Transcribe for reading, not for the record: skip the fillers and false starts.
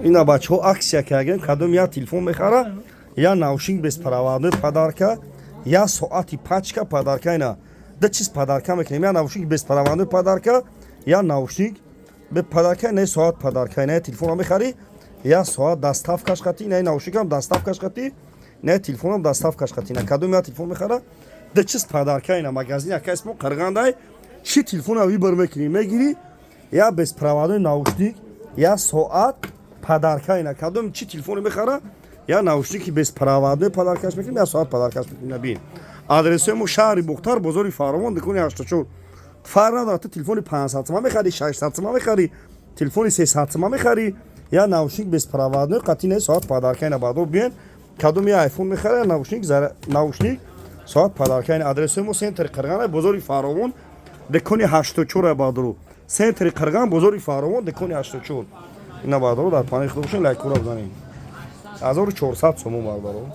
Ина, бачаҳо, акция кардем. Кадом я телефон мехара, я наушник беспроводной подарка, я соати пачка подарка. Ина, да, чиз подарка мекунем: я наушник беспроводной подарка, я наушник бе подарка, не соат подарка. Ина, телефонро мехарӣ, я соат доставкаш қатӣ, ина наушникам доставкаш қатӣ, ина телефонам доставкаш қатӣ. Ина, кадом я телефон мехара, да чиз подарка. Ина, магазин акаи мо Қирғандай. Чӣ телефона выбор мекунӣ, мегирӣ, я беспроводной наушник, я соат подарка. Ина, кадом чӣ телефоне мехара, я наушники беспроводной подаркаш мекунем, я соат подаркаш мекунем. Бин, адресои мо: шаҳри Бохтар, бозори Фаровон, дукони 84. Фарқ надорад, ту телефони 500 сума мехарӣ, 600 сума мехарӣ, телефони 300 сума мехарӣ, я наушник беспроводной қатӣ, не соат подарка. Ина, баъдо биен, кадом я айфон мехара, я наушник, наушник, соат подарка. Ина, адресои мо: центри Қирған, бозори Фаровон, дукони 84. Баъдору, центри Қирған, бозори Фаровон, дукони 84. Ина, баъдору, дар паноҳи Худо бошен, лайкура бизанед. 1400 сомон, бародаро.